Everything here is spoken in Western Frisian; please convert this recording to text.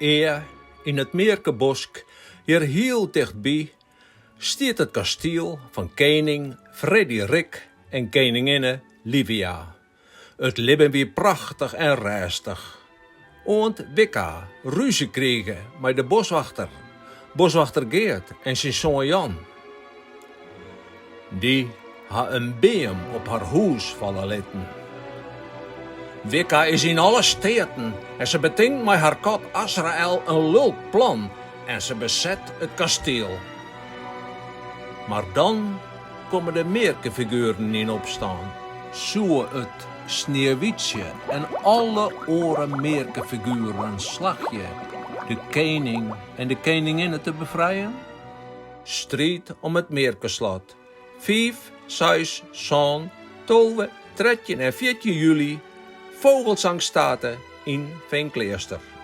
Ea, yn it mearkebosk, hjir hiel tichtby, stiet it kastiel fan kening Freddy Rik en keninginne Livia. It libben wie prachtich en rêstich. Oant Wikka rúzje krige mei de boswachter, boswachter Geart en syn soan Jan. Dy ha in beam op har hûs falle litten. Wikka is yn alle steaten en se betinkt mei har kat Azrael in lulk plan en se beset it kastiel. Mar dan komme de mearkefigueren yn opstân. Soe it Sniewytsje en alle oare mearkefigueren slagje de kening en de keninginne te befrijen? Striid om it mearkeslot, fiif, seis, sân, 12, 13 en 14 july, Fogelsanghstate yn Feankleaster.